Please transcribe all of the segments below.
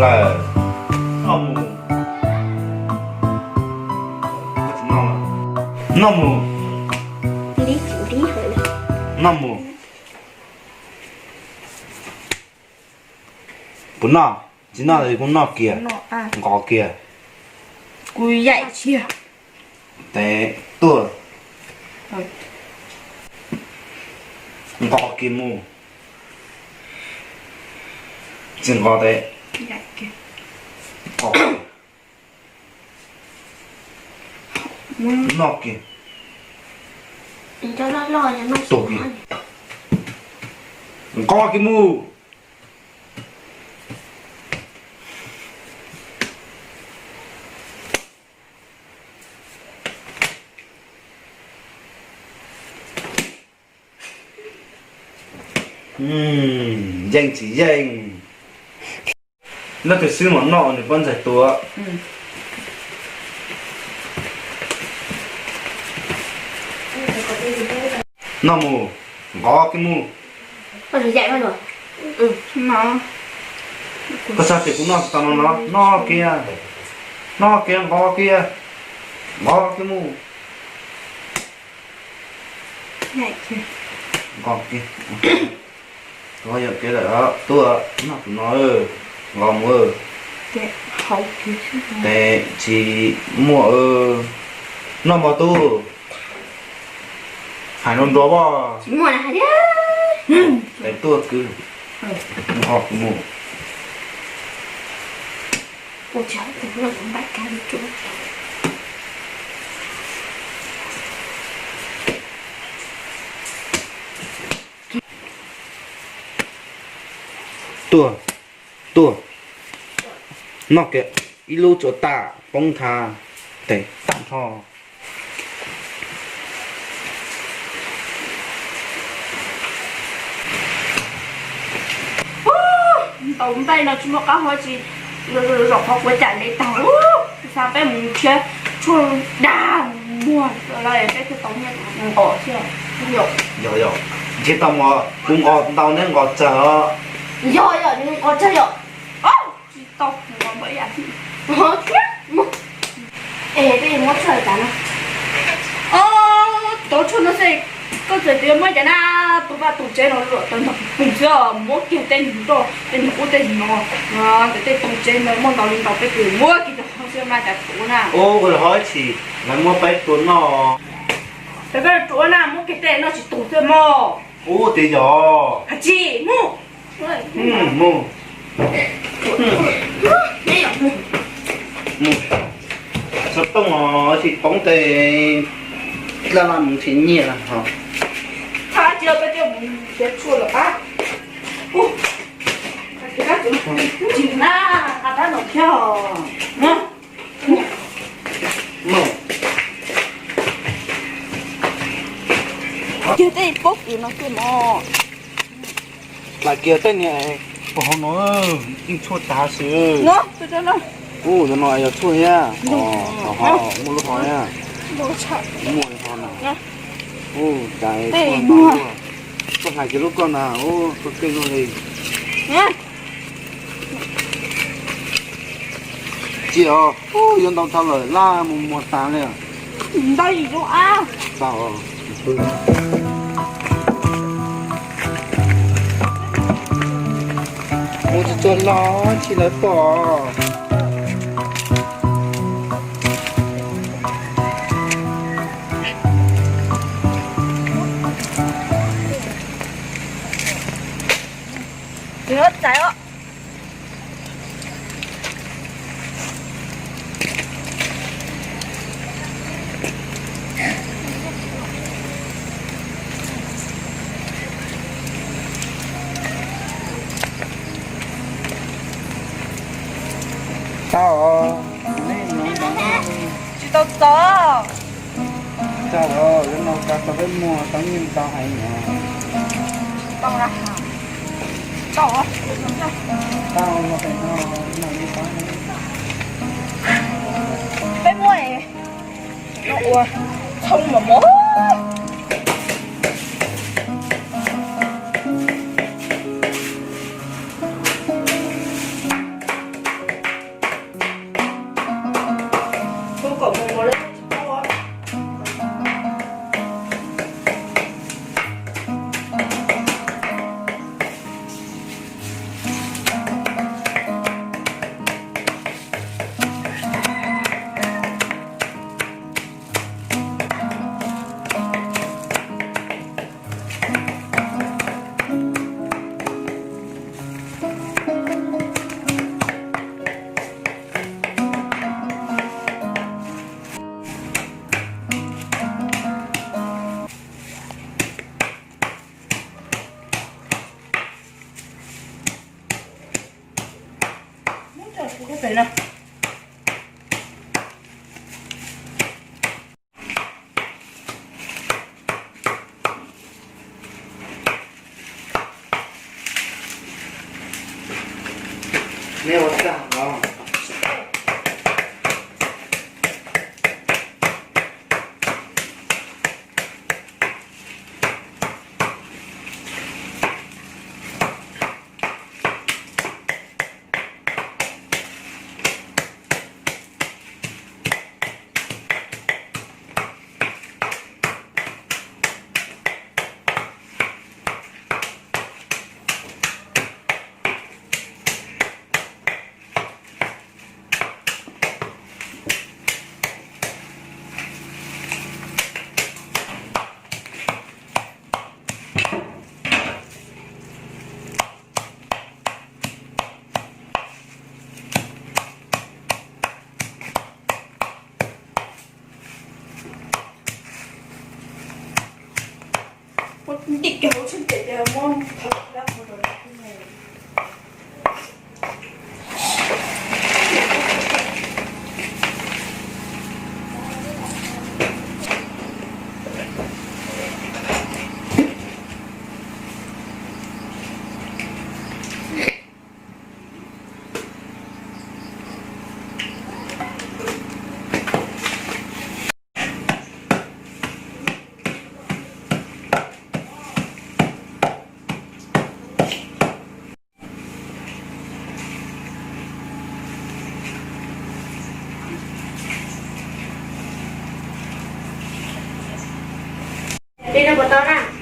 Noj mus. Noj mus. Noj mus. Puas noj? Tsis noj kuv noj kiag. Nqos kiag. Kuv yaim kiag. Tes tuaj. Nqos kiag mus. Tsis nqos tes. Nqos kiag. Noj kiag. Tuag kiag. Nqos kiag mus. Yeej tsis yeej. Leej twg xwb mas noj nws pob ntxaig tuag. Noj mus, nqos kiag mus. Koj xav tias kuv noj tsis tau no los? Noj kiag, noj kiag, nqos kiag, nqos kiag mus. Nqos kiag. Koj yog kev lawm, tuaj noj tus no, nqos mus. Tes tsis muaj, noj mog tub. Hais nrov nrov as. Tes tuaj kwv, nqos mus. Tuaj, tuaj. Noj kiag ib lub tsuas tag poob nthav, tes tag nrho. Ntaus npaij no tsis muaj qab hau tsi, zaum qhov kuav cam ntev tag. Xav peb mus nrhiav tshuaj dag muag los peb thiaj tau nyiaj nqos thiab. Yog, yog, nrhiav tau mog, kuv nqos ntau neb nqos tsawg os. Yog, yog, nws nqos tsawg yom. Tsis tau, nqos npaum ib yam thiab. Es peb yuav muab tshuaj li cas no? Cov tshuaj no xwb, koj txawm tias muab cas na, tus vaj tus tsev no luam tawv ntog pus xwb, muab kiag tej nroj tej nrog ub tej no, ntawm tej tau tsev ntawd muaj ntau li ntau peb tus muab kiag cov qhov xwb mas cas tuav na. Ua li hov ib chim lawv muab peb tua noj. Peb tuav na, muab kiag tej noj tsis tus xwb mog. Ub, tias yog. Hais tsis mus. Mus. Xov tooj os, tsis poob tes laj laj mus nrhiav nyiaj ho. Kiag tej pob kws no kiag mog. Lam kiag tej niag puag hauv no, yeej tshuaj tag xwb. Ub, cov no yog tshuaj thiab. Muaj lub hov thiab. Muaj li hov na. Ub, cas tshuaj ntau. Koj hais kiag lub koj na, ub, koj keej luaj li. Tsis os, yuav ntau dhau lawm, laj mus muag tas li. Ntau yim zoo ab. Tau. Mus tsuag tsuag los tsis lawv pom. Txais os. Tau, tsis tau txog. Tau, yuav noj tau peb muag tau nyiaj tau heev no. Tau, tau, tau. Peb muab no ua txhoov mos mos.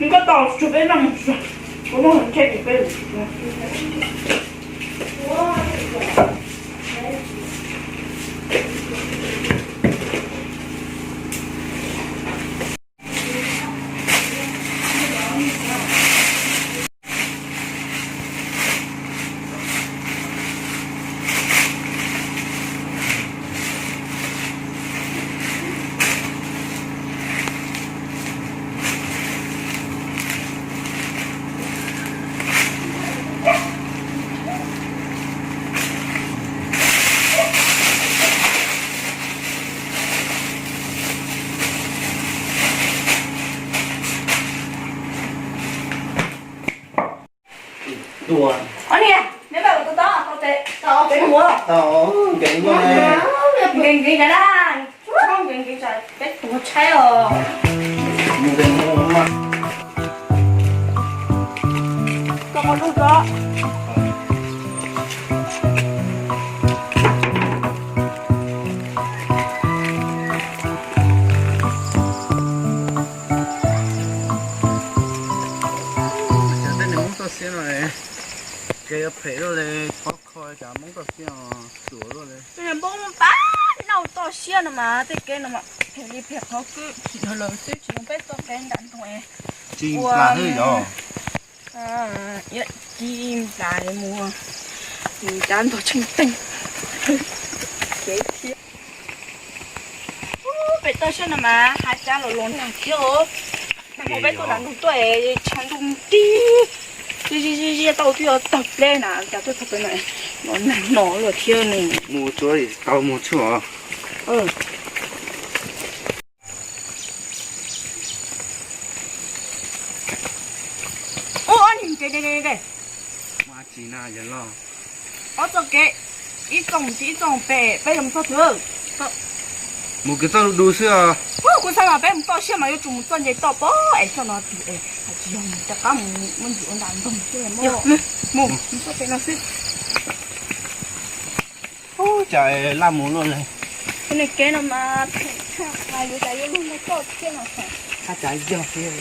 Nws koj tos tsuag peb noj mus tsuag, kuv muaj hauv ntshe kuv peb. Ob niag, neb pab ua tau tau, tau peb ua. Tau, nkees ua ne. Nkees nkees cas dab, nkees nkees cas peb tuag tshaib os. Nkees ua mas. Koj ua lub tso. Cov tej niag Hmoob toj siab no, kev yuav phem luaj li, pob kho cov Hmoob toj siab os, ruam luaj li. Hmoob pab noj toj siab no mas tej kev no mas phem li phem qhov kwj, lawv twb tsis zoo peb txoj kev nram nroog. Tsis nplas xwb yog. Ci nplas mus, cov ntog tsheej teeg kev thiab. Pem toj siab no mas hav cab los los nag thiab os. Nag hmo peb tuaj nram nroog tuaj es tshav ntuj nrig, ziaj ziaj ziaj tau twb yuav tawg pleb na, cas tuaj txog pem no los nag no luaj thiab ne. Mus tsuav tau mus tsuav. Ub, ob niag, mus tsis na yog los. Ob txoj kev, ib txoj mus tsis ib txoj mus pem, peb yuav mus txoj twg? Mus kwv txoj du du xwb os. Ub, kuv xav mas peb mus toj siab mas yuav tsum mus txoj nce toj pem es txoj no twg es tsis yog mus rov qab mus muab ntsis ua nram nroog xwb. Mus, mus txoj pem no xwb. Ub, cas laj mus luaj li. Kev no mas phem tshaj, mas yuav cas yuav luag mus toj thiab no. Haj cas yog thiab.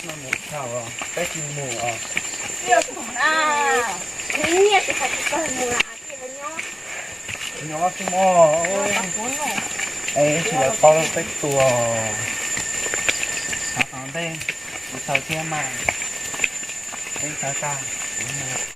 Noj mus thaum peb tsis mus os. Nyiaj tsis hais tsis tau mus, nyob xwb mog. Es tsis lawv paub peb tuag. Xav tom ntej, kuv txhaws thiab mas, peb txhaws tag, kuv mus.